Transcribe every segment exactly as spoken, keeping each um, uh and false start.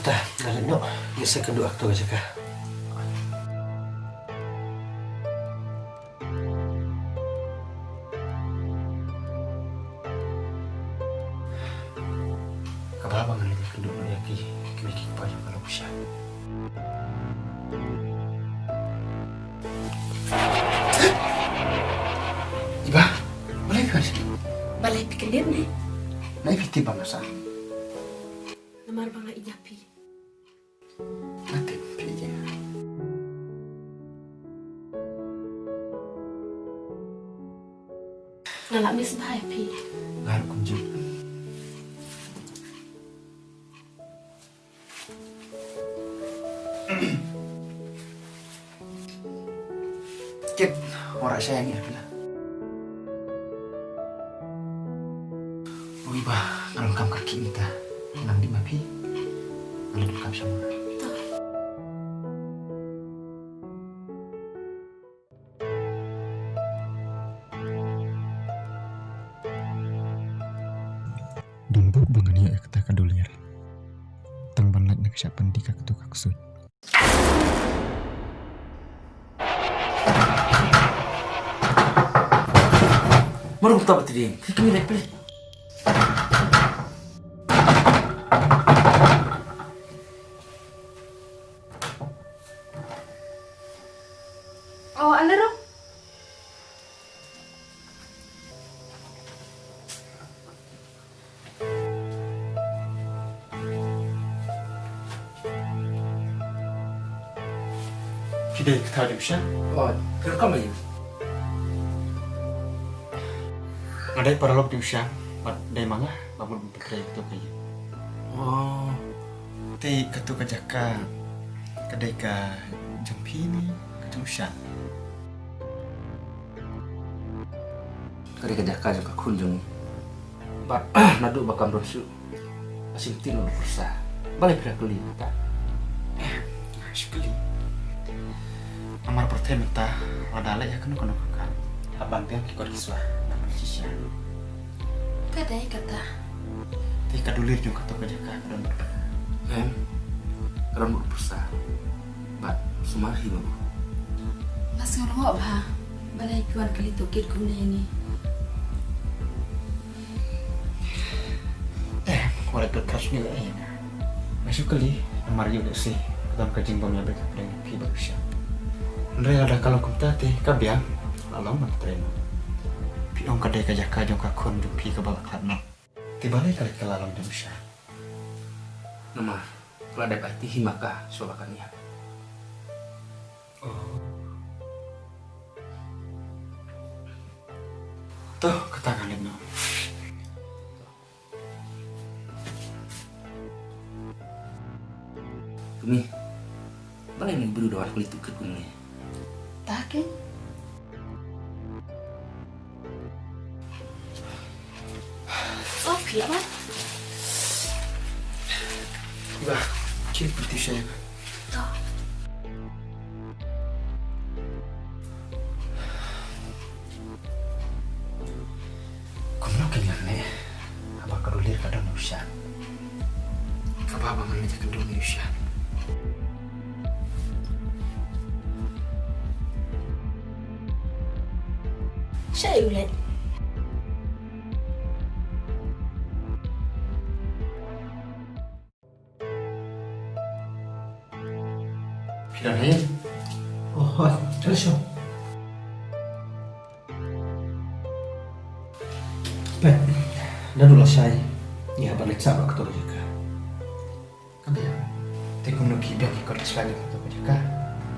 Ta, nga leit noh, ngi sa kynduh ha kato ka jaka. Kaba bha ba ngan leit kynduh noh ïa ki, ki mei ki kpa jong ka Lungshan. Iba, balei phi wan sha? Balei phi kyndit ne? Nai phi tip ba nga sah. Namar ba nga ïeit ïa phi. Nga tip phi ïeit. Nga la miss bha ïa phi. Nga ruh kumjuh. Kit, ora sha ïa ngi phi la. Ui ba, nga donkam kyrkieh mynta. Nang dih ma phi. Nga la donkam sha ma. Don bok ba ngan ïoh ïa kata ka dulir. Tang ban lait na ka shah pyndi ka katu ka ksuid. Marum ta batri. Ki kami lek pele. Oh, alero. Ki dei ka thaw jong sha. Oh, welcome lagi. Nga dei paralok jong sha, bad dei ma nga ba mut ban pyntrei ïa kato ka ïing. Oh. Te kato ka jaka ka dei ka jong phi ne ka jong u Shan? Ka dei ka jaka jong ka khun jong ngi. Bad naduh ba kam don shuh, ka shim tin u pyrsa. Balei phi la kylli mynta? Em, shu kylli. Namar pyrthei mynta lada leh ïa kano kano ka kam, hap ban biang ki kot ki sla na pyrthei shisha. Ka dei kata. Te ka dulir jong kato ka jaka ka don. Em, ka don u pyrsa. Bad sumar hi babu. Nga sngew lyngngoh bha balei phi wan kylli tohkit kumne ïa ngi. Eh, wat la ka trust me leh ïa nga. Nga shu kylli namar ïoh lehse ka don ka jingbym ïabeit hapdeng phi bad u Shan. Hynrei lada ka long kumta te ka biang, la long ban trei noh. Phi ong ka dei ka jaka jong ka khun jong phi kaba la khlad noh. Te balei ka leit ka la long jong u Shan? Namar ka la dep aiti hi ma ka shuwa ba kan ïap. Oh. To, kata ngan leit noh. Kmie, balei une u briew u dang wan kylli tohkit kumne? Ta keiñ. Oh, phi ïa wan. Iba, ki pynti sha ïa nga. To. Kumno kein ngan leh haba ka dulir ka don ïa u Shan? Kaba bha ba ngan leit ïakynduh ïa u Shan. Shaei u leit? Phi dang heh? Oh, hooid, to shuh. Peit, naduh lashai ngi hap ban leit sah bad kato ka jaka. Ka biang. Te kumno ki biang ki kot ki sla jong kato ka jaka?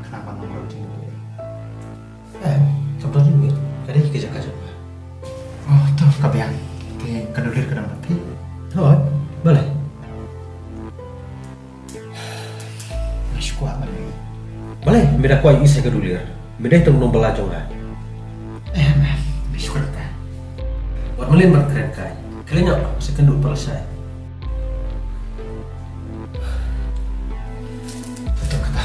Khnang ban long ruh jingduwai. Em, kam don jingmut, ka dei ka jaka jong nga. Oh, to ka biang. Te ka dulir ka dang bad phi? Hooid, balei? Nga shu kwah ban ïohi. Balei, me da kwah ïohi sa ka dulir? Me dei tang u nongbylla jong nga. Em, em, nga shu kwah ta. Wat mlien ban kren kai. Khlem ïoh sa kynduh pyrshah. Betul kata.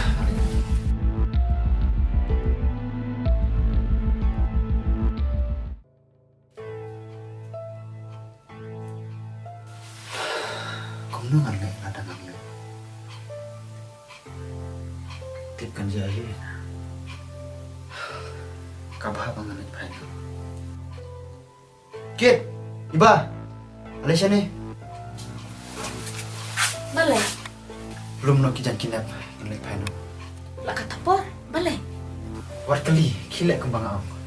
Kumno ngan leh lada ngam leh? Tip kan jia hi. Ka bha ba ngan leit phai noh. Kit, Iba, ale shane. Balei? Lum noh ki jaiñ ki nep, ngan leit phai noh. La ka thapor, balei? Wat kylli, khie leh kumba nga ong.